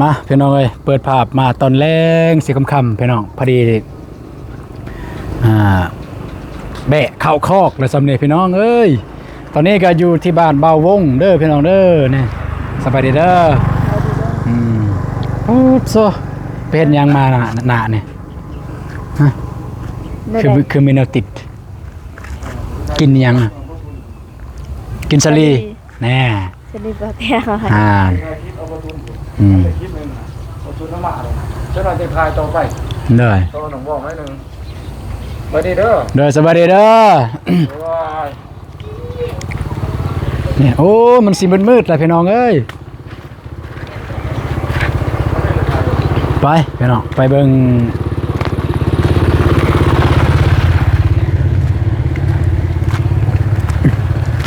ມາພີ່ນ້ອງເອີຍ ເປີດພາບມາຕອນແລງຊິຄ່ຳໆ ພີ່ນ້ອງ ພໍດີ ອ່າ ແບະເຂົ້າຄອກແລ້ວຊ່ຳນີ້ພີ່ນ້ອງເອີຍ. ຕອນນີ້ກໍຢູ່ທີ່ບ້ານບ່າວວົງເດີພີ່ນ້ອງເດີ. ນີ້ ສະບາຍດີເດີ. ອືມ ໂອ້ໂຊ ໄປເຮັດຫຍັງມານະ ນະນີ້? ຮະ ຄື ຄືມີແນວຕິດ ກິນຫຍັງ? ກິນສາລີ ສາລີ ແນ່ ສາລີບໍ່ແທ້ ອ່າ ອືມ ເດີ ສະບາຍດີເດີ ເດີ ສະບາຍດີເດີ. ນີ້ ໂອ້ ມັນຊິມືດໆ ລະພີ່ນ້ອງເອີຍ. ໄປພີ່ນ້ອງ ໄປເບິ່ງ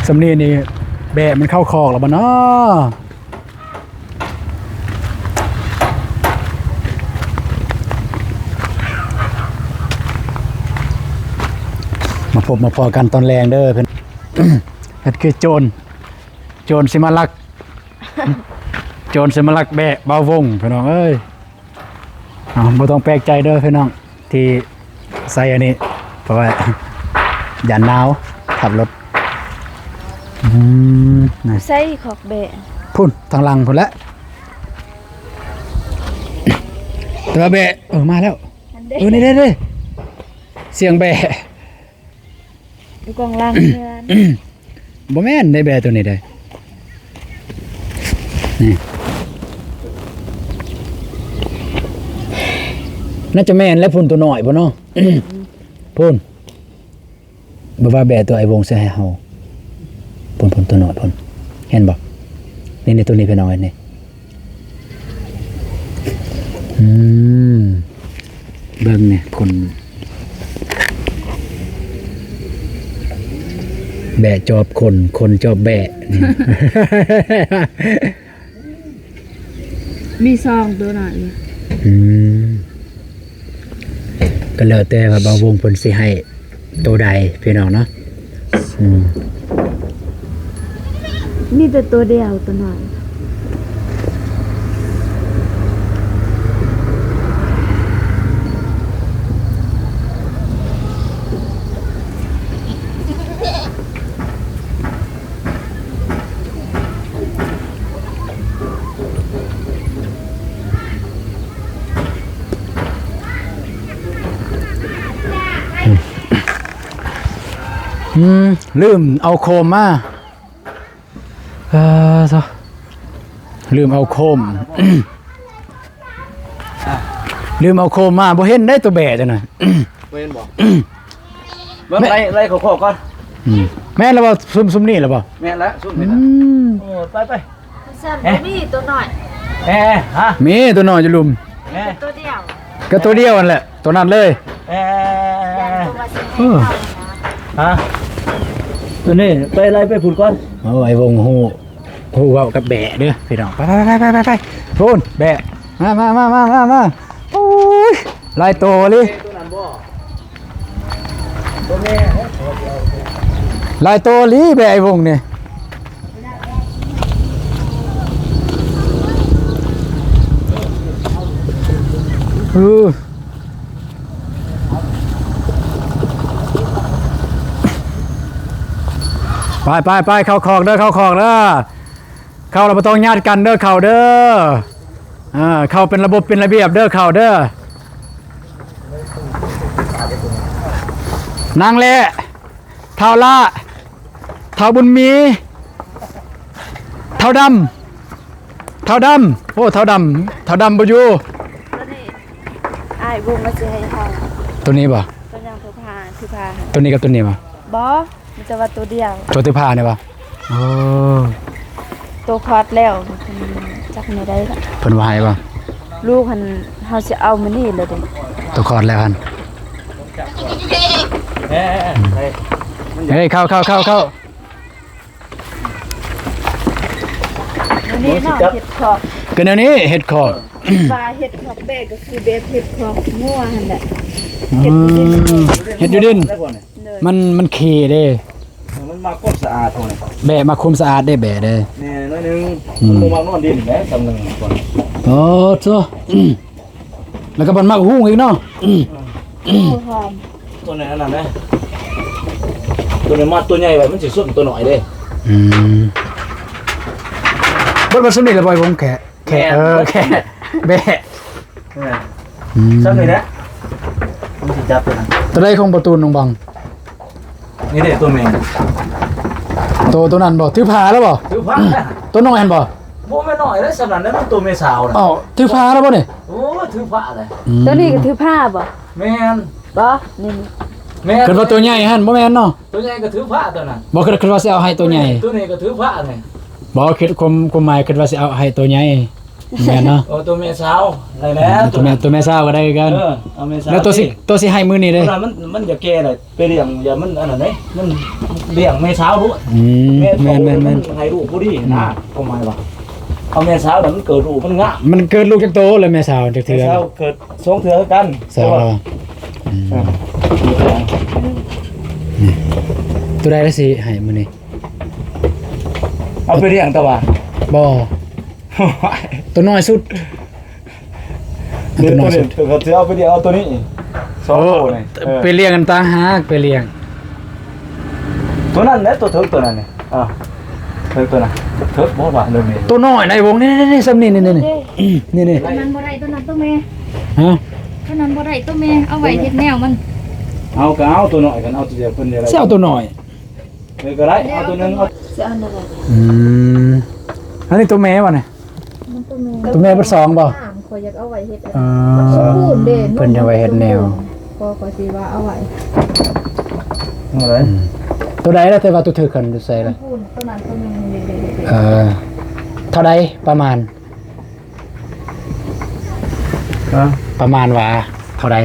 ຊ່ຳນີ້ນີ້ ແບະມັນເຂົ້າຄອກແລ້ວບໍ່ນໍ? ມາພົບມາພໍ້ກັນຕອນແລງເດີ ເພິ່ນ ເຮັດຄືໂຈນ ໂຈນຊິມາລັກ ໂຈນຊິມາລັກແບະບ່າວວົງ ພີ່ນ້ອງເອີຍ. ເອົາ ບໍ່ຕ້ອງແປກໃຈເດີພີ່ນ້ອງ ທີ່ໃສ່ອັນນີ້ ເພາະວ່າຢ້ານໜາວ ຂັບລົດ ອືມ ໃສ່ຄອກແບະ ພຸ້ນ ທາງຫຼັງພຸ້ນແຫຼະ. ແຕ່ວ່າແບະ ເອີ ມາແລ້ວ ອັນເດ ເອີ ນີ້ເດ້ ເດ້ ສຽງແບະ ຢູ່ກ້ອງຫຼັງເຮືອນ ບໍ່ແມ່ນເດ້ ແບະໂຕນີ້ເດ້ ນີ້ ໜ້າຈະແມ່ນແຫຼະ ພຸ້ນ ໂຕນ້ອຍພຸ້ນເນາະ ພຸ້ນ ບໍ່ວ່າແບະໂຕອ້າຍວົງໃສ່ໃຫ້ເຮົາ ພຸ້ນໆ ໂຕນ້ອຍພຸ້ນ ເຫັນບໍ່? ນີ້ໆ ໂຕນີ້ພີ່ນ້ອງເອີຍ ນີ້ ອືມ ເບິ່ງນີ້ ຄົນແບະຈອບຄົນ ຄົນຈອບແບະ ນີ້ ມີສອງໂຕນ້ອຍຢູ່ ອືມ ກໍແລ້ວແຕ່ວ່າບ່າວວົງເພິ່ນຊິໃຫ້ໂຕໃດພີ່ນ້ອງເນາະ ອືມ ມີແຕ່ໂຕດຽວໂຕນ້ອຍ. ອືມ ລືມເອົາໂຄມມາ ເອີ ໂທ້ ລືມເອົາໂຄມ ລືມເອົາໂຄມມາ ບໍ່ເຫັນໄດ໋ໂຕແບະຈັ່ງນັ້ນ ບໍ່ເຫັນບໍ່? ເບິ່ງ ແມ່ນ ໄລ່ ໄລ່ເຂົ້າຄອກກ່ອນ ອືມ ແມ່ນແລ້ວບໍ່? ຊຸມ ຊຸມນີ້ແລ້ວບໍ່? ແມ່ນແລ້ວ ຊຸມນີ້ແຫຼະ ອືມ ໂອ້ ໄປ ໄປ ຊັ້ນ ເອະ ບໍ່ມີໂຕນ້ອຍ ເອະ ຮະ ມີໂຕນ້ອຍຢູ່ລຸ່ມ ເອະ ໂຕດຽວ ກໍໂຕດຽວຫັ້ນແຫຼະ ໂຕນັ້ນເລີຍ ເອະ ຢ້ານໂຕວ່າຊິໃຫ້ເຮົານະ ຮະ ໂຕນີ້ໄປ ໄລ່ໄປພຸ້ນກ່ອນ ໂອ້ ອ້າຍວົງຮູ້ ຜູ້ເວົ້າກັບແບະເດີພີ່ນ້ອງ ໄປ ໄປ ພຸ້ນ ແບະ ມາ ມາ ໂອ້ຍ ຫຼາຍໂຕອີ່ຫຼີ ຫຼາຍໂຕອີ່ຫຼີແບະອ້າຍວົງນີ້ ເອີ. ໄປ ໄປ ໄປ ເຂົ້າຄອກເດີ ເຂົ້າຄອກເດີ ເຂົ້າແລ້ວບໍ່ຕ້ອງຍາດກັນເດີ ເຂົ້າເດີ ເຂົ້າເປັນລະບົບເປັນລະບຽບເດີ ເຂົ້າເດີ ນາງແລະ ທ້າວລະ ທ້າວບຸນມີ ທ້າວດຳ ທ້າວດຳ ໂອ້ ທ້າວດຳ ທ້າວດຳບໍ່ຢູ່ ໂຕນີ້ອ້າຍວົງວ່າຊິໃຫ້ເຮົາ ໂຕນີ້ບໍ່? ໂຕຫຍັງ ໂຕພາ ຖືພາ ໂຕນີ້ກັບໂຕນີ້ບໍ່? ບໍ່ ມີແຕ່ວ່າໂຕດຽວ ໂຕຖືພານີ້ບໍ່? ໂອ້ ໂຕຄອດແລ້ວ ເພິ່ນຈັກແນວໃດລະ ເພິ່ນວ່າໃຫ້ບໍ່? ລູກຫັ້ນ ເຮົາຊິເອົາມື້ນີ້ແລ້ວເດ້ ໂຕຄອດແລ້ວຫັ້ນ ເອີ ເອີ ເອີ ເອີ ເອີ ເຂົ້າ ເຂົ້າ ເຂົ້າ ເຂົ້າ ອັນນີ້ເນາະ ເຮັດຄອກ ກໍແນວນີ້ເຮັດຄອກ ວ່າເຮັດຄອກແບະກໍຄືແບບເຮັດຄອກງົວຫັ້ນແຫຼະ ອືມ ເຮັດຢູ່ດິນ ເຮັດຢູ່ດິນ ໂດຍ ມັນ ມັນເຄເດ້ ເອີ ມັນມັກຄວາມສະອາດພວກນີ້ ແບະມັກຄວາມສະອາດເດ້ ແບະເດ້ ແນ່ ໜ້ອຍໜຶ່ງ ອືມ ມັນບໍ່ມັກນອນດິນແຫຼະ ສ່ຳໜຶ່ງກ່ອນ ໂອ້ໂຕ ແລ້ວກໍມັນມັກຮຸ່ງອີກເນາະ. ໂອ້ ຫອມ. ຕົວໃຫຍ່ອັນນັ້ນເດ້ ຕົວໃຫຍ່ມາ ຕົວໃຫຍ່ໄວ້ມັນຊິຊົນຕົວນ້ອຍເດ້. ອືມ ເບິດ ເບິດສ່ຳນີ້ລະ ບໍ່ ໄອ້ວົງ ແຄະ ແຄະ ແມ່ນ ເອີ ແຄະ ແບະ. ອືມ ສ່ຳນີ້ແຫຼະ ມັນຊິຈັບຕົວນັ້ນ. ຕົວໃດຂອງປະຕູນນ້ອງບອງ? ນີ້ເດ້ຕົວແມ່ ໂຕ ໂຕນັ້ນບໍ່? ຖືພາແລ້ວບໍ່? ຖືພາແລ້ວ ໂຕນ້ອຍຫັ້ນບໍ່? ບໍ່ແມ່ນນ້ອຍເດ້ ສ່ຳນັ້ນແຫຼະ ມັນໂຕແມ່ສາວນະ. ອ້າວ ຖືພາແລ້ວບໍ່ນີ້? ໂອ້ຍ ຖືພາແລ້ວ. ອືມ ຕົວນີ້ກໍຖືພາບໍ່? ແມ່ນ ບໍ່ ນີ້ ແມ່ນ ຄິດວ່າຕົວໃຫຍ່ຫັ້ນ ບໍ່ແມ່ນເນາະ? ຕົວໃຫຍ່ກໍຖືພາຕົວນັ້ນ. ບໍ່ ຄິດ ຄິດວ່າຊິເອົາໃຫ້ຕົວໃຫຍ່ ຕົວນີ້ກໍຖືພານີ້. ບໍ່ ຄິດ ຄວາມ ຄວາມໝາຍຄິດວ່າຊິເອົາໃຫ້ຕົວໃຫຍ່. ແມ່ນເນາະ. ໂອ້ ຕົວແມ່ສາວໄດ້ແລ້ວ ອືມ ຕົວແມ່ ຕົວແມ່ສາວກໍໄດ້ຄືກັນ. ເອີ ເອົາແມ່ສາວ. ແລ້ວຕົວຊິ ຕົວຊິໃຫ້ມື້ນີ້ເດ້ ຕົວນັ້ນມັນ ມັນຢາກແກ່ແຫຼະ ໄປລ້ຽງ ຢ່າມັນອັນນັ້ນເດ້ ມັນລ້ຽງແມ່ສາວໂລດ. ອືມ ແມ່ນ ແມ່ນ ແມ່ນ ມັນໃຫ້ລູກບໍ່ດີນະ. ອືມ ຄວາມໝາຍວ່າ ເອົາແມ່ສາວແລ້ວມັນເກີດລູກມັນງາມ. ມັນເກີດລູກຈັກໂຕແລ້ວແມ່ສາວ ຈັກເທື່ອ? ແມ່ສາວເກີດສອງເທື່ອຄືກັນ. ສາວ ອືມ ເອີ ນີ້ ຕົວໃດລະຊິໃຫ້ມື້ນີ້? ເອົາໄປລ້ຽງຕະຫວາ? ບໍ່ ຕົວນ້ອຍສຸດ ເອົາຕົວນ້ອຍສຸດ. ເອົາໄປລ້ຽງ ເອົາຕົວນີ້ ສອງ ໂອ້ ໂຕນີ້ ເອີ ໄປລ້ຽງກັນຕ່າງຫາກ ໄປລ້ຽງ ຕົວນັ້ນແຫຼະ ຕົວເຖິກຕົວນັ້ນນີ້. ເອີ ເຖິກຕົວນັ້ນ ເຖິກບໍ່ວ່າເລື່ອງນີ້ ຕົວນ້ອຍໃນວົງນີ້ ນີ້ ນີ້ ສ່ຳນີ້ ນີ້ ນີ້ ນີ້ ນີ້ ນີ້ ຕົວນັ້ນບໍ່ໄດ້ ຕົວນັ້ນຕົວແມ່. ຮະ? ຕົວນັ້ນບໍ່ໄດ້ ຕົວແມ່ ເອົາໄວ້ເຮັດແນວມັນ. ເອົາກໍເອົາຕົວນ້ອຍ ຄັນເອົາຕົວດຽວເພິ່ນຈະໄດ້ ຊິເອົາຕົວນ້ອຍ. ເອີ ກໍໄດ້ ເອົາຕົວໜຶ່ງ ຊິເອົາແນວໃດ? ອືມ ອັນນີ້ຕົວແມ່ບໍ່ນີ້? ມັນຕົວແມ່ ຕົວແມ່ເບິດສອງບໍ່? ຂ້ອຍຢາກເອົາໄວ້ເຮັດ ເອີ ມັນສົມບູນເດ້ ເພິ່ນຈະໄວ້ເຮັດແນວ ພໍ່ຂ້ອຍຊິວ່າເອົາໄວ້ ເອົາໄວ້ ອືມ ຕົວໃດລະ ແຕ່ວ່າຕົວຖືກຫັ້ນຢູ່ໃສລະ? ຕົວນັ້ນຕົວໜຶ່ງ ເອີ ເທົ່າໃດປະມານ? ຮະ? ປະມານວ່າເທົ່າໃດ?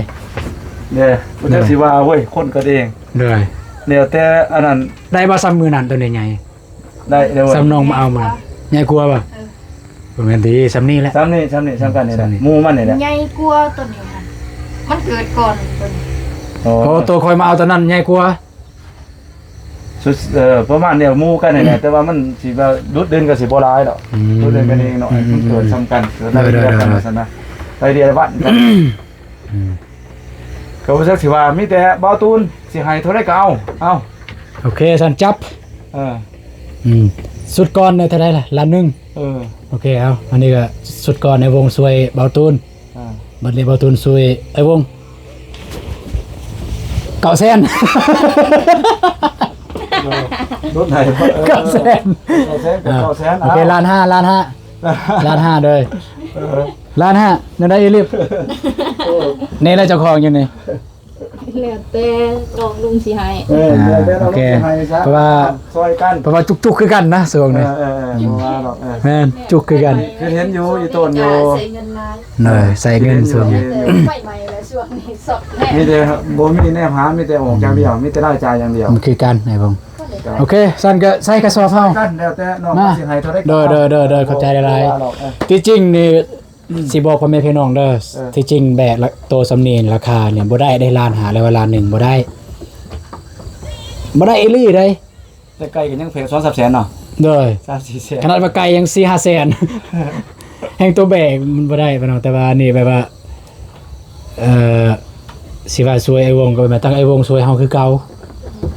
ເດ້ ບໍ່ຈັກຊິວ່າເວີຍ ຄົນກັນເອງ. ໂດຍ ແລ້ວແຕ່ອັນນັ້ນ ໄດ້ບໍ່ ສ່ຳມື້ນັ້ນຕົວໃຫຍ່? ໄດ້ເດ້ ສ່ຳນ້ອງມາເອົາມາ ໃຫຍ່ກວ່າບໍ່? ເອີ ບໍ່ແມ່ນຕິ ສ່ຳນີ້ແຫຼະ ສ່ຳນີ້ ສ່ຳນີ້ ສ່ຳກັນນີ້ແຫຼະ ສ່ຳນີ້ ໝູ່ມັນນີ້ແຫຼະ ໃຫຍ່ກວ່າຕົວນີ້ຫັ້ນ ມັນເກີດກ່ອນຕົວນີ້. ໂອ້ ໂຕຂ້ອຍມາເອົາຕົວນັ້ນໃຫຍ່ກວ່າ ສຸດ ເອີ ປະມານແນວໝູ່ກັນນີ້ແຫຼະ ແຕ່ວ່າມັນຊິວ່າດຸດເດັ່ນກໍຊິບໍ່ຫຼາຍດອກ ອືມ ດຸດເດັ່ນກັນເອງເນາະ ອືມ ມັນເກີດສ່ຳກັນ ເກີດໄລ່ເລຍກັນ ໂດຍ ໂດຍ ວ່າຊັ້ນນະ ໄລ່ເລຍວັນກັນ ອືມ ກໍບໍ່ຈັກຊິວ່າ ມີແຕ່ບ່າວຕູນຊິໃຫ້ເທົ່າໃດກໍເອົາ ເອົາ ໂອເຄ ຊັ້ນຈັບ ເອີ ອືມ ສຸດກ່ອນເທົ່າໃດລະ? ລ້ານໜຶ່ງ ເອີ ໂອເຄ ເອົາ ອັນນີ້ກໍສຸດກ່ອນໃນວົງຊ່ວຍບ່າວຕູນ ອ່າ ບັດນີ້ບ່າວຕູນຊ່ວຍອ້າຍວົງ ເກົ້າແສນ ລົດໃຫ້ ເອີ ເກົ້າແສນ ເກົ້າແສນ ເກົ້າແສນ ອ່າ ໂອເຄ ເອົາ ລ້ານຫ້າ ລ້ານຫ້າ ລ້ານຫ້າ ໂດຍ ເອີ ລ້ານຫ້າ ແນວໃດອີລິບ ໂອ້ ນີ້ແຫຼະເຈົ້າຂອງຢູ່ນີ້ ແລ້ວແຕ່ນ້ອງລຸງຊິໃຫ້ ເອີ ແລ້ວແຕ່ນ້ອງລຸງຊິໃຫ້ຊະ ອ່າ ໂອເຄ ເພາະວ່າຊ່ອຍກັນ ເພາະວ່າຈຸກໆຄືກັນນະຊ່ວງນີ້ ເອີ ເອີ ເອີ ບໍ່ວ່າດອກ ເອີ ແມ່ນ ຈຸກຄືກັນ ຄືເຫັນຢູ່ ອີ່ຕົນຢູ່ ໃຊ້ເງິນຫຼາຍ ໂດຍ ໃຊ້ເງິນຊ່ວງນີ້ ເອີ ໄຟໃໝ່ແລ້ວຊ່ວງນີ້ຊັອດແທ້ ມີແຕ່ບໍ່ມີແນວຫາ ມີແຕ່ອອກຢ່າງດຽວ ອືມ ມີແຕ່ລາຍຈ່າຍຢ່າງດຽວ ມັນຄືກັນ ອ້າຍວົງ ໂອເຄ ຊັ້ນກໍໃສ່ກະສອບເຮົາ ກັນ ແລ້ວແຕ່ນ້ອງ ມາ ວ່າຊິໃຫ້ເທົ່າໃດ ໂດຍ ໂດຍ ໂດຍ ໂດຍ ເຂົ້າໃຈຫຼາຍໆ ບໍ່ວ່າດອກ ເອີ ທີ່ຈິງນີ້ ອືມ ຊິບອກພໍ່ແມ່ພີ່ນ້ອງເດີ ເອີ ທີ່ຈິງແບກລະ ໂຕສ່ຳນີ້ລາຄານີ້ບໍ່ໄດ້ເດ້ ລ້ານຫ້າ ຫຼືວ່າລ້ານໜຶ່ງບໍ່ໄດ້ ບໍ່ໄດ້ອີ່ຫຼີເດ້ ແຕ່ໄກ່ກໍຍັງແພງ ສອງສາມແສນເນາະ ໂດຍ ສາມສີ່ແສນ ຂະໜາດວ່າໄກ່ຍັງສີ່ຫ້າແສນ ແຮ່ງໂຕແບກມັນບໍ່ໄດ້ພີ່ນ້ອງ ແຕ່ວ່າອັນນີ້ແບບວ່າ ເອີ ຊິວ່າຊ່ວຍອ້າຍວົງກໍແມ່ນ ຕັ້ງອ້າຍວົງຊ່ວຍເຮົາຄືເກົ່າ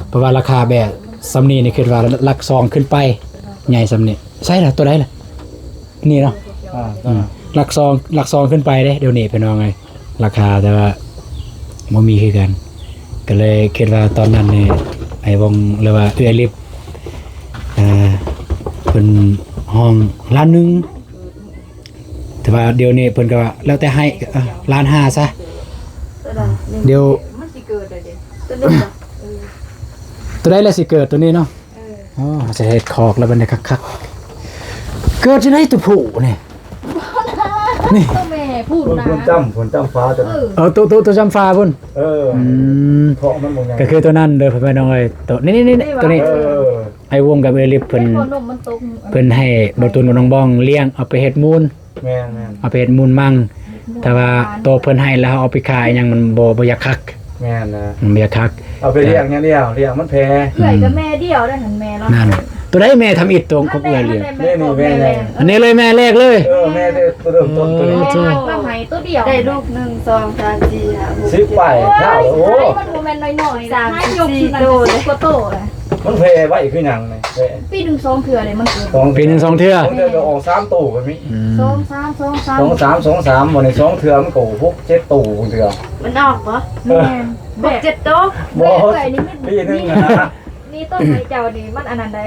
ເພາະວ່າລາຄາແບກສ່ຳນີ້ນີ້ ຄິດວ່າຫຼັກສອງຂຶ້ນໄປ ໃຫຍ່ສ່ຳນີ້ ໃຊ່ລະ ໂຕໃດລະ? ນີ້ເນາະ ອ່າ ອືມ ຫຼັກສອງ ຫຼັກສອງຂຶ້ນໄປເດ້ ດຽວນີ້ພີ່ນ້ອງເອີຍ ລາຄາ ແຕ່ວ່າບໍ່ມີຄືກັນ ກໍເລີຍຄິດວ່າຕອນນັ້ນນີ້ ອ້າຍວົງ ຫຼືວ່າເອື້ອຍລິບ ອ່າ ເພິ່ນຮ້ອງລ້ານໜຶ່ງ ແຕ່ວ່າດຽວນີ້ເພິ່ນກໍວ່າແລ້ວແຕ່ໃຫ້ ເອີ ລ້ານຫ້າຊະ ດຽວ ມັນຊິເກີດແລ້ວເດ້ ຕົວໃດລະຊິເກີດ ຕົວນີ້ເນາະ ເອີ ໂອ້ ຈະເຮັດຄອກແລ້ວບັດນີ້ຄັກໆ ເກີດຈັ່ງໃດຕົວຜູ້ນີ້ ນີ້ ຕົວແມ່ພຸ້ນນະ ພຸ້ນຈ້ຳ ພຸ້ນຈ້ຳຟ້າຕົວນັ້ນ ເອີ ເອີ ຕົວ ຕົວ ຕົວຈ້ຳຟ້າພຸ້ນ ເອີ ອືມ ເພາະມັນບໍ່ໃຫຍ່ ກໍຄືຕົວນັ້ນເດີ ພໍ່ແມ່ນ້ອງເອີຍ ຕົວນີ້ ນີ້ ນີ້ ນີ້ ຕົວນີ້ ເອີ ອ້າຍວົງກັບເອື້ອຍລິບເພິ່ນ ເພິ່ນໃຫ້ບ່າວຕູນກັບນ້ອງບອງລ້ຽງ ເອົາໄປເຮັດມູນ ແມ່ນໆ ເອົາໄປເຮັດມູນມັ່ງ ແຕ່ວ່າໂຕເພິ່ນໃຫ້ແລ້ວເຮົາເອົາໄປຂາຍຫຍັງມັນບໍ່ ບໍ່ຢາກຄັກ ແມ່ນນະ ມັນບໍ່ຢາກຄັກ ເອົາໄປລ້ຽງຢ່າງດຽວ ລ້ຽງມັນແຜ່ ເອື້ອຍກໍແມ່ດຽວໄດ້ຫັ້ນ ແມ່ລາວນັ້ນ ຕົວໃດແມ່ທຳອິດ ຕົວຂອງເອື້ອຍລ້ຽງ? ນີ້ ນີ້ແມ່ແລກ ອັນນີ້ເລີຍ ແມ່ແລກເລີຍ. ເອີ ແມ່ເລີຍ ຕົວເລີ່ມຕົ້ນຕົວນີ້. ໂອ້ ແມ່ໃຫ້ໂຕດຽວ ໄດ້ລູກ ໜຶ່ງ ສອງ ສາມ ສີ່ ຫ້າ ຫົກ ເຈັດ ແປດ ໂອ້ ມັນບໍ່ແມ່ນນ້ອຍໆ ສາມສິບສີ່ໂຕເດ້ ກວ່າໂຕເດ້. ມັນແຜ່ໄວຄືຫຍັງນີ້ ແຜ່ ປີໜຶ່ງສອງເທື່ອເດ້ ມັນເກີດ ປີໜຶ່ງສອງເທື່ອ ສອງເທື່ອກໍອອກສາມໂຕກໍມີ. ອືມ ສອງ ສາມ ສອງ ສາມ ສອງ ສາມ ສອງ ສາມ ບັດນີ້ສອງເທື່ອມັນກໍຫົກເຈັດໂຕບາງເທື່ອ. ມັນອອກບໍ່? ເອີ ແມ່ນ ຫົກເຈັດໂຕ. ບໍ່ ເອື້ອຍນີ້ມັນ ປີໜຶ່ງນະ ນີ້ຕົ້ນໄມ້ເຈົ້ານີ້ມັນອັນນັ້ນໃດ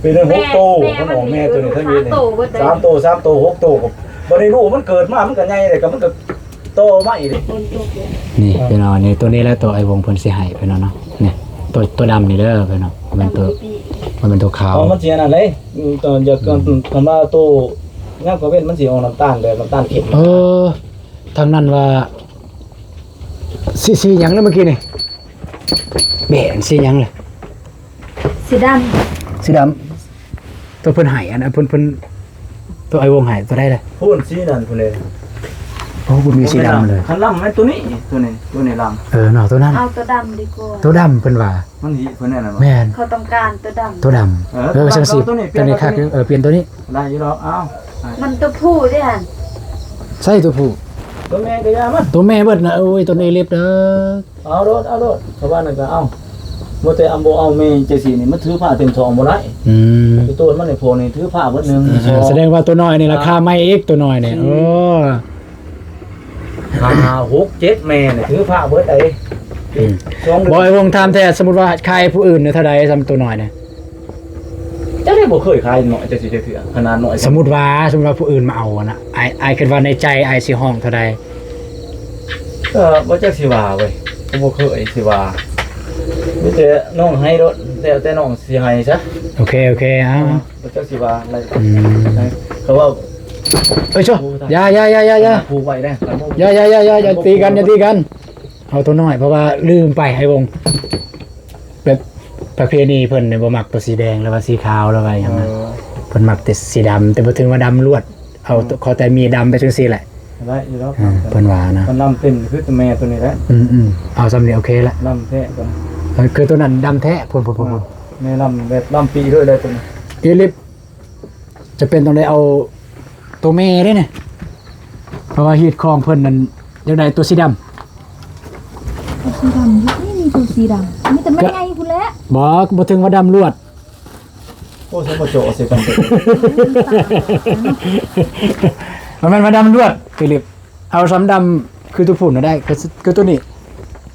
ປີໜຶ່ງຫົກໂຕ. ແມ່ ມັນອອກແມ່ໂຕນີ້ ທັງນີ້ສາມໂຕ ສາມໂຕ ຫົກໂຕ. ບັດນີ້ລູກມັນເກີດມາ ມັນກໍໃຫຍ່ເດ້ ກໍມັນກໍຕໍ່ມາອີກເດ້. ນີ້ພີ່ນ້ອງ ນີ້ໂຕນີ້ແຫຼະ ໂຕໄອ້ວົງເພິ່ນຊິໃຫ້ພີ່ນ້ອງເນາະ. ນີ້ໂຕ ໂຕດຳນີ້ເດີພີ່ນ້ອງ ບໍ່ແມ່ນໂຕ ບໍ່ແມ່ນໂຕຂາວ. ມັນຊິອັນນັ້ນເດ້ ອືມ ຢາກ ອືມ ຄັນວ່າໂຕຍາມກາງເວັນມັນຊິອອກນ້ຳຕານ ແບບນ້ຳຕານເຂັ້ມ. ເອີ ທາງນັ້ນວ່າ ສີ ສີຫຍັງນະເມື່ອກີ້ນີ້? ແບະ ສີຫຍັງລະ? ສີດຳ ສີດຳ. ໂຕເພິ່ນໃຫ້ ອັນ ເພິ່ນ ເພິ່ນ ໂຕໄອ້ວົງໃຫ້ໂຕໃດລະ? ພຸ້ນ ສີນັ້ນພຸ້ນເດ້. ໂອ້ ບໍ່ມີສີດຳເລີຍ. ຄັນລຳແມ່ນໂຕນີ້ ໂຕນີ້ ໂຕນີ້ລຳ. ເອີ ເນາະ ໂຕນັ້ນ ເອົາໂຕດຳດີກວ່າ ໂຕດຳເພິ່ນວ່າ. ມັນຫິເພິ່ນແນ່ນອນ. ແມ່ນ ເຂົາຕ້ອງການໂຕດຳ ໂຕດຳ. ເອີ ເອີ ຈັ່ງຊີ້ ໂຕນີ້ ໂຕນີ້ຄັກຢູ່. ເອີ ປ່ຽນໂຕນີ້ ໄດ້ຢູ່ດອກ. ເອົ້າ ມັນໂຕຜູ້ເດ້ຫັ້ນ. ໃຊ່ໂຕຜູ້ ໂຕແມ່ກໍຢ່າມັນ ໂຕແມ່ເບິດນະ. ໂອ້ຍ ໂຕນີ້ເລັບເດີ. ເອົາໂລດ ເອົາໂລດ ເຂົາວ່ານັ້ນກໍເອົາ. ບໍ່ແຕ່ອຳ ບໍ່ເອົາແມ່ຈັ່ງຊີ້ນີ້ ມັນຖືພາເຕັມທ້ອງບໍ່ໄດ້. ອືມ ໄອ້ໂຕມັນນີ້ ພວກນີ້ຖືພາເບິດ ໜຶ່ງ ສອງ ສະແດງວ່າໂຕນ້ອຍນີ້ລາຄາໃໝ່ອີກ ໂຕນ້ອຍນີ້. ໂອ້ ຫ້າ ຫົກ ເຈັດ ແມ່ນີ້ຖືພາເບິດໄດ. ອືມ ສອງ ບໍ່ ໄອ້ວົງ ຖາມແທ້ ສົມມຸດວ່າຂາຍຜູ້ອື່ນເທົ່າໃດ ສ່ຳໂຕນ້ອຍນີ້? ເຈົ້າໄດ້ບໍ່ເຄີຍຂາຍນ້ອຍຈັກຊິຈັກເທື່ອ ຂະໜາດນ້ອຍ. ສົມມຸດວ່າ ສົມມຸດວ່າຜູ້ອື່ນມາເອົາຫັ້ນນະ ອ້າຍ ອ້າຍຄິດວ່າໃນໃຈອ້າຍຊິຮ້ອງເທົ່າໃດ? ເອີ ບໍ່ຈັກຊິວ່າເວີຍ ກໍບໍ່ເຄີຍຊິວ່າ ມີແຕ່ນ້ອງໃຫ້ໂລດ ແລ້ວແຕ່ນ້ອງຊິໃຫ້ຊະ. ໂອເຄ ໂອເຄ ເອົາ ບໍ່ຈັກຊິວ່າອະໄລ. ອືມ ເຂົາເວົ້າ ເອີຍ ໂຊ ຢ່າ ຢ່າ ຢ່າ ຢ່າ ຂະໜາດຜູກໄວ້ເດ້ ຢ່າ ຢ່າ ຢ່າ ຢ່າ ຢ່າຕີກັນ ຢ່າຕີກັນ. ເອົາໂຕນ້ອຍ ເພາະວ່າລືມໄປ ໄອ້ວົງ ແບບປະເພນີເພິ່ນນີ້ບໍ່ມັກໂຕສີແດງ ຫຼືວ່າສີຂາວ ຫຼືວ່າຫຍັງນະ. ເອີ ເພິ່ນມັກແຕ່ສີດຳ ແຕ່ບໍ່ເຖິງວ່າດຳລວດ. ເອົາ ອືມ ຂໍແຕ່ມີດຳໄປຈັ່ງຊີ້ແຫຼະ ໄດ້ຢູ່ດອກ. ເອີ ເພິ່ນວ່ານະ ມັນລຳເປັນຄືແມ່ໂຕນີ້ແຫຼະ. ອືມໆ ເອົາສ່ຳນີ້ໂອເຄລະ ລຳແທ້ຕົວນີ້. ເອີ ຄືໂຕນັ້ນດຳແທ້ ພຸ້ນໆໆ ແມ່ລຳແບບລຳປີເລີຍໄດ້ຕົວນີ້ ອີລິບ. ຈະເປັນຕ້ອງໄດ້ເອົາໂຕແມ່ເດ້ນີ້ ເພາະວ່າຮີດຄອງເພິ່ນນັ້ນຢາກໄດ້ໂຕສີດຳ. ໂຕສີດຳ ນີ້ມີໂຕສີດຳ ມີແຕ່ແມ່ໃຫຍ່ພຸ້ນແຫຼະ. ບໍ່ ບໍ່ເຖິງວ່າດຳລວດ. ໂອ້ ຊິມາໂຈະໃສ່ກັນ ບໍ່ແມ່ນວ່າດຳລວດ ອີລິບ. ເອົາສ່ຳດຳຄືໂຕພຸ້ນນະໄດ້ ຄື ຄືໂຕນີ້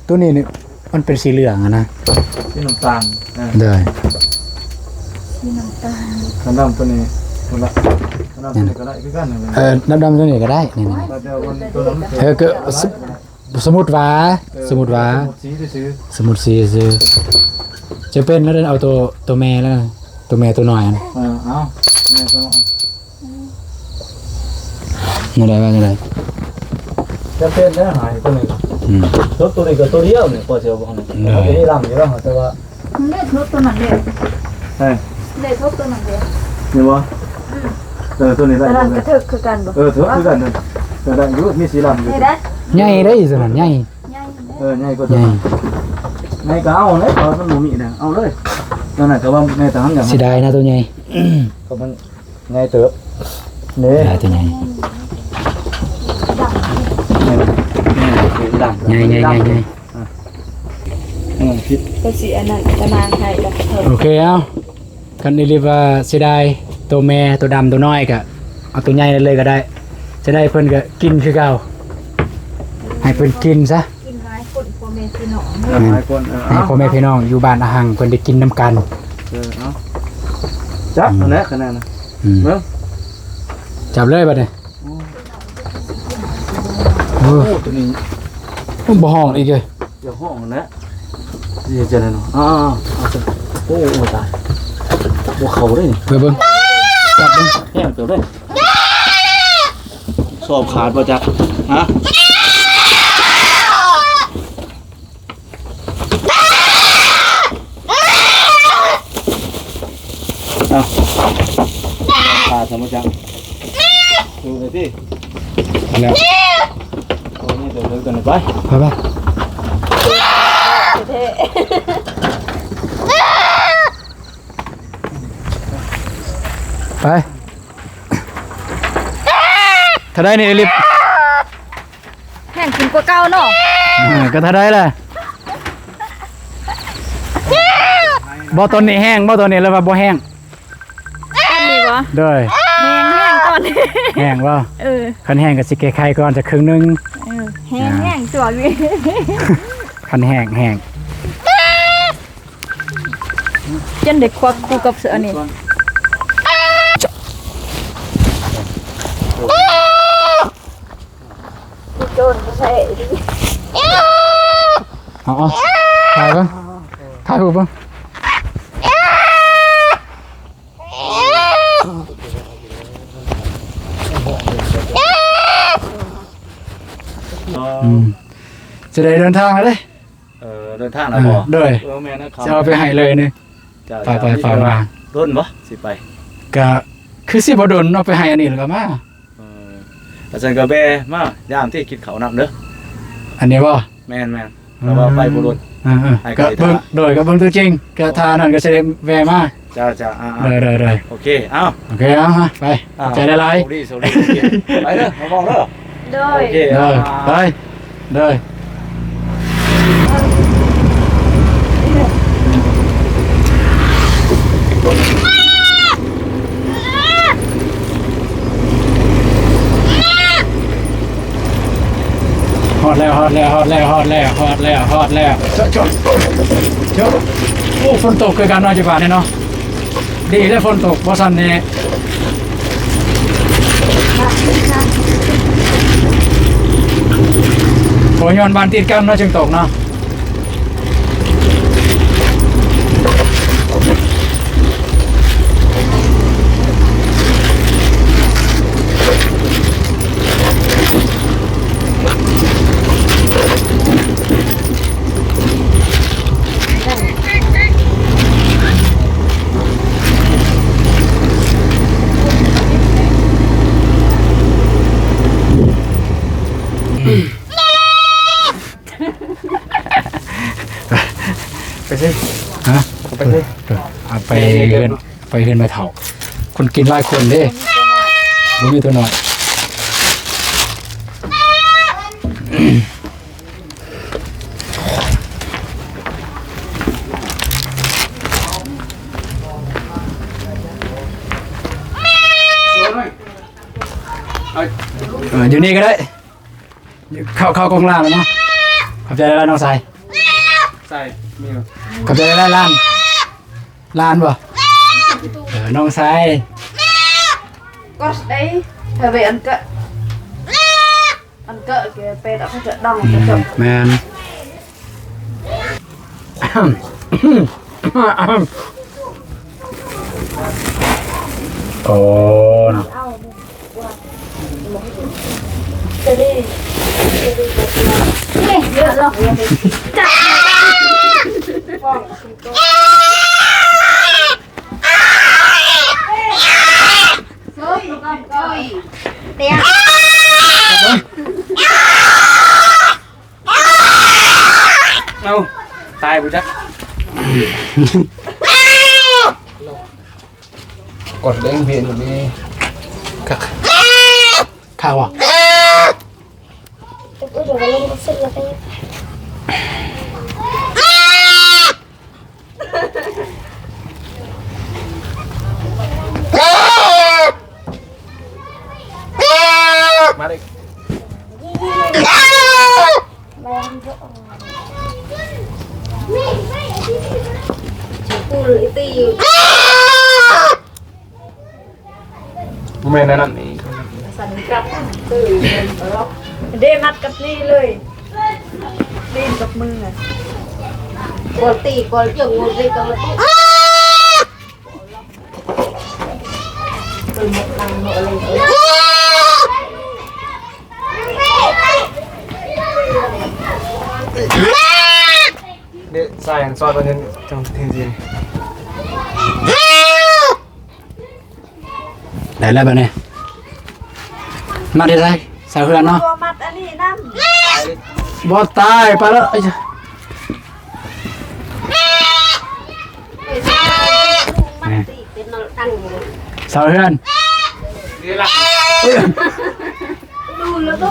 ໂຕນີ້ນີ້ມັນເປັນສີເຫຼືອງຫັ້ນນະ ສີນ້ຳຕານ. ເອີ ໄດ້ ສີນ້ຳຕານ ຄັນດຳໂຕນີ້ພຸ້ນລະ ຄັນດຳໂຕນີ້ກໍໄດ້ຄືກັນ. ເອີ ດຳໆໂຕນີ້ກໍໄດ້ ນີ້ໆ ແຕ່ວ່າໂຕນັ້ນ ເອີ ກໍ ສົມມຸດວ່າ ເອີ ສົມມຸດວ່າ ສົມມຸດສີຊື່ໆ ສົມມຸດສີຊື່ໆ. ຈະເປັນແລ້ວເອົາໂຕ ໂຕແມ່ແລ້ວ ໂຕແມ່ໂຕນ້ອຍຫັ້ນ. ເອີ ເອົາແມ່ໂຕນ້ອຍ. ແນວໃດວ່າແນວໃດ? ຈຳເປັນແລ້ວຫາຍຕົວໜຶ່ງ. ອືມ ສົບຕົວນີ້ກໍຕົວດຽວນີ້ ພໍຊິເອົາບໍ່? ໂດຍ ມັນກໍມີລຳຢູ່ແລ້ວ ແຕ່ວ່າ ມັນໄດ້ສົບຕົວນັ້ນເດ້. ເອີ ໄດ້ສົບຕົວນັ້ນເດ້ ເຫັນບໍ່? ອືມ ເອີ ຕົວນີ້ໄດ້ ຕົວນັ້ນກໍຖືກຄືກັນບໍ່? ເອີ ຖືກຄືກັນ ກໍໄດ້ຢູ່ ມີສີລຳຢູ່. ໃຫຍ່ໄດ໋ ຕົວນັ້ນໃຫຍ່ ໃຫຍ່ ເອີ ໃຫຍ່ກວ່າຕົວນັ້ນ ໃຫຍ່ກໍເອົາເລີຍ ເພາະມັນບໍ່ມີນະ ເອົາເລີຍ. ຕົວນັ້ນກໍວ່າແມ່ຕາຫັນຢ່າງ ເສຍດາຍນະ ຕົວໃຫຍ່ ກໍມັນ ໃຫຍ່ເຕີບເດ້ ຫຼາຍຕົວໃຫຍ່ ດຳ ໃຫຍ່ ໃຫຍ່ ໃຫຍ່ ໃຫຍ່ ອືມ ຜິດ ກໍຊິອັນນັ້ນ ຕະນາງໃຫ້ກັບເພິ່ນ. ໂອເຄ ເອົາ ຄັນອີລິບວ່າເສຍດາຍໂຕແມ່ ໂຕດຳ ໂຕນ້ອຍ ກະເອົາໂຕໃຫຍ່ນັ້ນເລີຍກໍໄດ້ ຈະໄດ້ເພິ່ນກະກິນຄືເກົ່າ ໃຫ້ເພິ່ນກິນຊະ. ກິນຫຼາຍຄົນ ພໍ່ແມ່ພີ່ນ້ອງ ແມ່ນ ຫຼາຍຄົນ ເອີ ໃຫ້ພໍ່ແມ່ພີ່ນ້ອງຢູ່ບ້ານອາຫັງເພິ່ນໄດ້ກິນນຳກັນ. ເອີ ເອົາ ຈັບ ອືມ ຫັ້ນແຫຼະຂະໜາດນະ ອືມ ເບິ່ງ ຈັບເລີຍບັດນີ້. ໂອ້ ໂອ້ ໂຕນີ້ ໂອ້ ບໍ່ຮ້ອງອີກເລີຍ ຢ່າຮ້ອງຫັ້ນແຫຼະ ຊິເຮັດຈັ່ງໃດເນາະ. ອ້າວ ໂອ້ ໂອ້ ຕາຍ ບໍ່ເຂົ້າເດ້ນີ້ ເບິ່ງ ເບິ່ງ ຈັບເບິ່ງ ແຮງເຕີບເດ້. ສອບຂາດບໍ່ຈັກ ຮະ? ເອົາ ຂາດຊະບໍ່ຈັກ ດູໄປຕິ ແລ້ວ ໂອ້ຍ ນີ້ຕົວເລິກຕົວນີ້ ໄປ ໄປ ໄປ. ເທ່. ເ ໄປ ເທົ່າໃດນີ້ ເອລິບ? ແຮງຂຶ້ນກວ່າເກົ່າເນາະ. ເອີ ກໍເທົ່າໃດລະ? ບໍ່ ຕອນນີ້ແຮງບໍ່? ຕອນນີ້ລະວ່າບໍ່ແຮງ ຕອນນີ້ບໍ່? ໂດຍ ແຮງ ແຮງຕອນນີ້ ແຮງບໍ່? ເອີ ຄັນແຮງກໍຊິແກ້ໄຂກ່ອນຈັກເຄິ່ງໜຶ່ງ. ເອີ ແຮງ ອ່າ ແຮງຕົວະ ຄັນແຮງ ແຮງ. ຈົນໄດ້ຄວັກຄູ່ກັບເສືອນີ້ ໂຈນກໍໃຊ້ດີ. ເອົາ ເອົາ ຖ່າຍເບິ່ງ ຖ່າຍຮູບເບິ່ງ. ອືມ ຈະໄດ້ເດີນທາງແລ້ວເດ້. ເອີ ເດີນທາງແລ້ວບໍ່? ເອີ ໂດຍ ເອີ ແມ່ນນະ ຊິເອົາໄປໃຫ້ເລີຍນີ້. ເຈົ້າ ໄປ ໄປ ໄປມາ. ດົນບໍ່ຊິໄປ? ກະຄືຊິບໍ່ດົນເນາະ ໄປໃຫ້ອັນນີ້ແລ້ວກໍມາ. ເອີ ອາຈານກໍແວ່ມາຢາມທີ່ກິນເຂົ້ານຳເດີ ອັນນີ້ບໍ່? ແມ່ນໆ ແຕ່ວ່າໄປບໍ່ດົນ. ເອີ ເອີ ໃຫ້ ກໍເບິ່ງ ໂດຍ ກໍເບິ່ງຕົວຈິງ ກໍຖ້ານັ້ນກໍຊິໄດ້ແວ່ມາ. ເຈົ້າ ເຈົ້າ ອ່າ ໂດຍ ໂດຍ ໂດຍ ໂອເຄ ເອົາ ໂອເຄ ເອົາ ໄປ ອ່າ ຂອບໃຈຫຼາຍໆ ໂຊກດີ ໂຊກດີ ໂອເຄ ໄປເດີ ມາບອກເດີ ໂດຍ ໂອເຄ ໂດຍ ອ່າ ໄປ ໂດຍ. ຮອດແລ້ວ ຮອດແລ້ວ ຮອດແລ້ວ ຮອດແລ້ວ ຮອດແລ້ວ ຮອດແລ້ວ ໂອ້ ຝົນຕົກຄືກັນເນາະ ຈັງຫວະນີ້ເນາະ. ດີແລ້ວຝົນຕົກ ບໍ່ຊັ້ນນີ້ ໂອ້ ຍ້ອນບ້ານຕິດກັນເນາະ ຈຶ່ງຕົກເນາະ. ໄປຊິ ຮະ ໄປຊິ ເອົາໄປເຮືອນ ໄປເຮືອນແມ່ເຖົ້າ ຄົນກິນຫຼາຍຄົນເດ້ ບໍ່ມີຕົວນ້ອຍ. ເອີ ຢູ່ນີ້ກໍໄດ້ ເຂົ້າ ເຂົ້າກົງລາງແລ້ວເນາະ. ຂອບໃຈຫຼາຍໆ ນ້ອງຊາຍ ຊາຍ ມີບໍ່? ຂອບໃຈຫຼາຍໆ ຫຼານ ຫຼານບໍ່? ເອີ ນ້ອງຊາຍ ກໍໄດ້ ເຮັດໄວ້ອັນກະ ອັນກະ ແກເປັດ ເອົາໄປດອງ ອືມ ແມ່ນ. ໂອ້ ເອົາ ຕາຍບໍ່ຈັກ ກົດເດ້ງເພນນີ້ ຄັກ ຄັກບໍ່? ມາເດັກ ບໍ່ແມ່ນອັນນັ້ນນີ້ ສັ່ນກັບ ເດ້ ມັດກັບນີ້ເລີຍ ຕີນກັບມື ກວນຕີ ກວນເຈີ ງູເລກ ກະມາຕີ ເດ ສາຍອັນຊອດມັນຍັງ ຈັ່ງເຫັນຊິ ໄດ້ແລ້ວບັດນີ້ ມາໄດ້ໃສ ສາວເຮືອນເນາະ ຕົວມັດອັນນີ້ນຳ ບໍ່ຕາຍ ໄປແລ້ວ ເອີຍ ມັດຕິເປັນນອນຕັ້ງຢູ່ ເສົາເຮືອນ ນີ້ລະ ດູລະໂຕ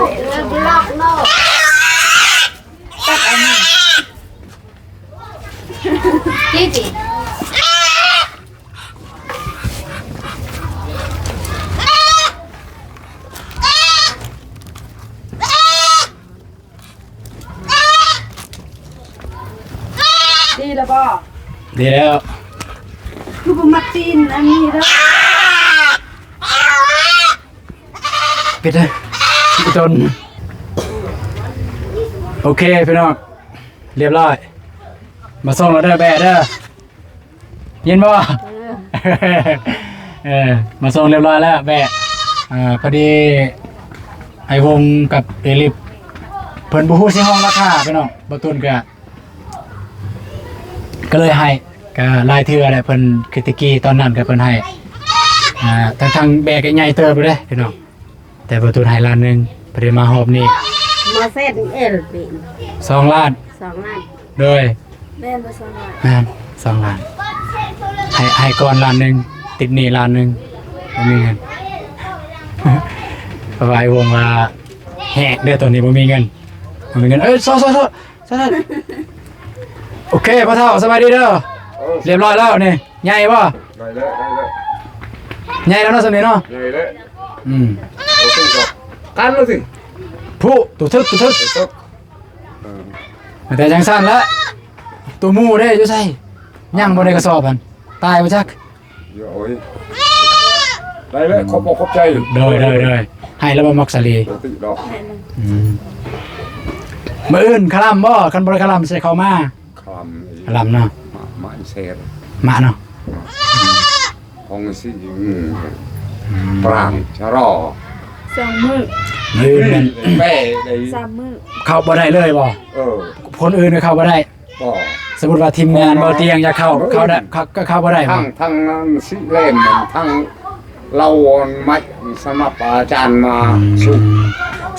ລັກເນາະ ຕັດອັນນີ້ ນີ້ຕິ ດີແລ້ວບໍ່? ດີແລ້ວ ຄືບໍ່ມັກຕີນອັນນີ້ເດີ ປິດເດີ ປິດຕົນ. ໂອເຄພີ່ນ້ອງ ລຽບຮ້ອຍ ມາສົ່ງແລ້ວເດີ ແບະເດີ. ຍິນບໍ່? ເອີ ເອີ ມາສົ່ງລຽບຮ້ອຍແລ້ວແບະ ເອີ ພໍດີອ້າຍວົງກັບເອລິບ ເພິ່ນບໍ່ຮູ້ຊິຮ້ອງລາຄາພີ່ນ້ອງ ບ່າວຕຸນກະ ກະເລີຍໃຫ້ ກະຫຼາຍເທື່ອແຫຼະ ເພິ່ນ ຄືແຕ່ກີ້ຕອນນັ້ນກະເພິ່ນໃຫ້ ອ່າ ທັງໆແບະກະໃຫຍ່ເຕີບຢູ່ເດ້ພີ່ນ້ອງ. ແຕ່ບໍ່ຕູນໃຫ້ລ້ານໜຶ່ງ ບໍ່ໄດ້ມາຮອບນີ້ ມາເຊັນເອລປີ ສອງລ້ານ ສອງລ້ານ ໂດຍ ແມ່ນບໍ່ ສອງລ້ານ ແມ່ນ ສອງລ້ານ ໃຫ້ ໃຫ້ກ່ອນລ້ານໜຶ່ງ ຕິດໜີ້ລ້ານໜຶ່ງ ບໍ່ມີເງິນ ເພາະວ່າໄອ້ວົງວ່າແຮງເດີ ຕອນນີ້ບໍ່ມີເງິນ ບໍ່ມີເງິນ ເອີ ຊໍ ຊໍ ຊໍ ຊໍ ໂອເຄ ພໍ່ເຖົ້າ ສະບາຍດີເດີ ໂອ້ ລຽບຮ້ອຍແລ້ວນີ້ ໃຫຍ່ບໍ່? ໄດ້ແລ້ວ ໄດ້ແລ້ວ ໃຫຍ່ແລ້ວເນາະ ສ່ຳນີ້ເນາະ ໃຫຍ່ແລ້ວ ອືມ ໂອເຄ ກັນແລ້ວຊິ ຜູ້ ໂຕເຖິກ ໂຕເຖິກ ໂຕເຖິກ ເອີ ແຕ່ຈັ່ງຊັ້ນລະ ໂຕໝູເດ້ຢູ່ໃສ? ຍັງບໍ່ໄດ້ກະສອບຫັ້ນ ຕາຍບໍ່ຈັກ ໂອ້ຍ ໄດ້ແລ້ວ ຂອບອົກຂອບໃຈ ໂດຍ ໂດຍ ໂດຍ ໃຫ້ລະບໍ່ ມັກສາລີ ປົກກະຕິດອກ ອືມ ມື້ອື່ນຄະລຳບໍ່? ຄັນບໍ່ໄດ້ຄະລຳຊິເຂົ້າມາ ຄະລຳ ຄະລຳເນາະ ມາ ມາອີແຊນ ມາເນາະ ຂອງຊິ ອືມ ປາງຊະລໍ ສອງມື້ ມື້ອື່ນແມ່ນ ແປໄດ້ ສາມມື້ ເຂົ້າບໍ່ໄດ້ເລີຍບໍ່? ເອີ ຄົນອື່ນກະເຂົ້າບໍ່ໄດ້ ບໍ່ ສົມມຸດວ່າທີມງານບໍ່ຕຽງຢາກເຂົ້າ ເຂົ້າໄດ້ ເຂົ້າ ກະເຂົ້າບໍ່ໄດ້ ທັງ ທັງອັນຊິແລມ ທັງເລົ່າອັນໄມ້ສຳລັບອາຈານມາ ອືມ ສູດ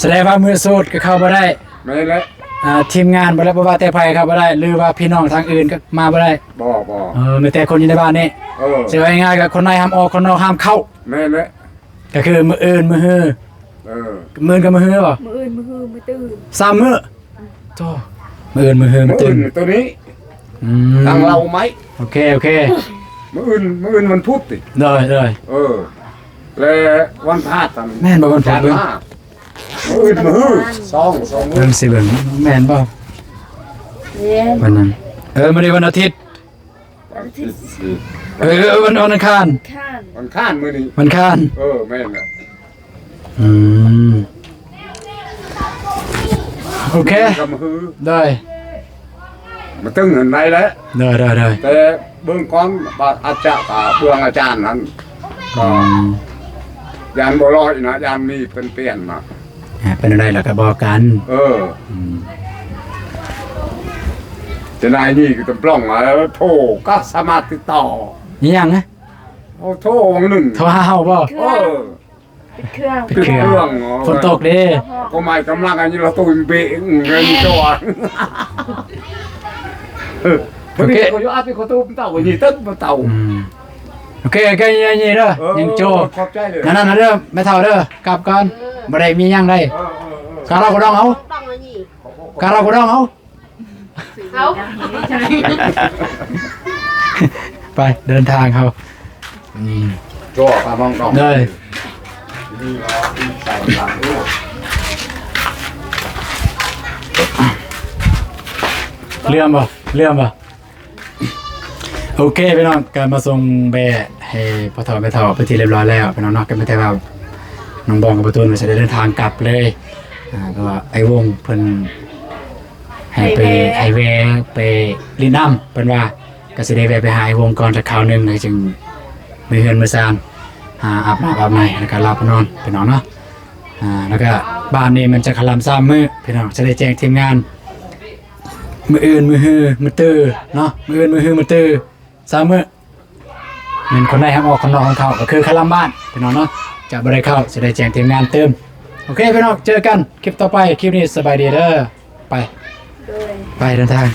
ສະແດງວ່າມື້ສູດກະເຂົ້າບໍ່ໄດ້ ແມ່ນແຫຼະ ອ່າ ທີມງານບໍ່ໄດ້ ບໍ່ວ່າແຕ່ໃຜເຂົ້າບໍ່ໄດ້ ຫຼືວ່າພີ່ນ້ອງທາງອື່ນກະມາບໍ່ໄດ້ ບໍ່ ບໍ່ ເອີ ມີແຕ່ຄົນຢູ່ໃນບ້ານນີ້ ເອີ ຊິເວົ້າງ່າຍໆກະຄົນໃນຫ້າມອອກ ຄົນນອກຫ້າມເຂົ້າ ແມ່ນແຫຼະ ກະຄືມື້ອື່ນມື້ຮື ເອີ ມື້ອື່ນກະມື້ຮືບໍ່? ມື້ອື່ນມື້ຮືມື້ຕື່ນ ສາມມື້ ໂທ້ ມື້ອື່ນມື້ຮືມື້ຕື່ນ ມື້ອື່ນໂຕນີ້ ອືມ ທາງເລົ່າໄມ້ ໂອເຄ ໂອເຄ ມື້ອື່ນ ມື້ອື່ນວັນພຸດຕິ ໂດຍ ໂດຍ ເອີ ແລະວັນພະຫັດ ແມ່ນບໍ່ ວັນພຸດ ມື້ອື່ນມື້ຮື ສອງ ສອງມື້ ເບິ່ງຊິເບິ່ງ ແມ່ນບໍ່? ແມ່ນ ວັນນັ້ນ ເອີ ມື້ນີ້ວັນອາທິດ ວັນອາທິດ ເອີ ວັນ ວັນອັງຄານ ອັງຄານ ວັນອັງຄານມື້ນີ້ ວັນອັງຄານ ເອີ ແມ່ນແຫຼະ ອືມ ໂອເຄ ກະມາຮື ໄດ້ ມາຕຶງຫັ້ນໄດ້ແລ້ວ ໄດ້ ໄດ້ ໄດ້ ແຕ່ເບິ່ງກ່ອນ ບາດອາດຈະກະເບື້ອງອາຈານຫັ້ນ ກະ ອືມ ຢ້ານບໍ່ລອຍນະ ຢ້ານມີເພິ່ນປ່ຽນນະ ອ່າ ເປັນແນວໃດລະກະບອກກັນ ເອີ ອືມ ຈະໄດ້ນີ້ກະຕຳປະຫຼອງ ໂທກະສາມາດຕິດຕໍ່ ອີຫຍັງນະ? ໂອ້ ໂທຫວ່າງໜຶ່ງ ໂທຫາເຮົາບໍ່? ເອີ ປິດເຄື່ອງ ປິດເຄື່ອງ ຝົນຕົກເດ້ ກະໝາຍກຳລັງອັນນີ້ລະໂຕເບະເງິນຕົວ ເອີ ໂອເຄ ກະຢູ່ອາດເປັນຂອງຕູ້ເຕົ້າ ນີ້ເຕີບເຕົ້າ ອືມ ໂອເຄ ໂອເຄ ນີ້ເດີ ເອີ ຍັງໂຈ ຂອບໃຈເດີ ນັ້ນໆເດີ ແມ່ເຖົ້າເດີ ກັບກ່ອນ ເອີ ບໍ່ໄດ້ມີຫຍັງໃດ ເອີ ກະເລົ່າກະດອງເຮົາ ກະເລົ່າກະດອງເຮົາ ເຮົາ ໄປເດີນທາງເຮົາ ອືມ ໂຈ້ ພານ້ອງໆ ເດີ ເຫຼືອມບໍ່ ເຫຼືອມບໍ່? ໂອເຄ ພີ່ນ້ອງ ກະມາສົ່ງແບະໃຫ້ພໍ່ເຖົ້າແມ່ເຖົ້າເປັນທີ່ລຽບຮ້ອຍແລ້ວ ພີ່ນ້ອງເນາະ ກະມີແຕ່ວ່ານ້ອງບອງກັບປະຕູນກະຊິໄດ້ເດີນທາງກັບເລີຍ ອ່າ ເພາະວ່າໄອ້ວົງເພິ່ນ ໃຫ້ໄປ ໃຫ້ແວ່ ໃຫ້ແວ່ໄປຫຼິ້ນນ້ຳ ເພິ່ນວ່າ ກະຊິໄດ້ແວ່ໄປຫາໄອ້ວົງກ່ອນຈັກຄາວໜຶ່ງ ແລ້ວຈຶ່ງມືເຮືອນມືຊານ ຫາອາບນ້ຳອາບໃນ ແລ້ວກະຫຼັບນອນ ພີ່ນ້ອງເນາະ ອ່າ ແລ້ວກະບ້ານນີ້ມັນຈະຄະລຳສາມມື້ ພີ່ນ້ອງ ຈະໄດ້ແຈ້ງທີມງານ ມື້ອື່ນ ມື້ຮື ມື້ຕື່ເນາະ ມື້ອື່ນ ມື້ຮື ມື້ຕື້ ສາມມື້ ແມ່ນຄົນໃນຫ້າມອອກ ຄົນນອກຫ້າມເຂົ້າ ກະຄືຄະລຳບ້ານ ພີ່ນ້ອງເນາະ ຈະບໍ່ໄດ້ເຂົ້າ ຊິໄດ້ແຈ້ງທີມງານຕື່ມ ໂອເຄ ພີ່ນ້ອງ ເຈີກັນຄລິບຕໍ່ໄປ ຄລິບນີ້ສະບາຍດີເດີ ໄປ ໂດຍ ໄປເດີນທາງ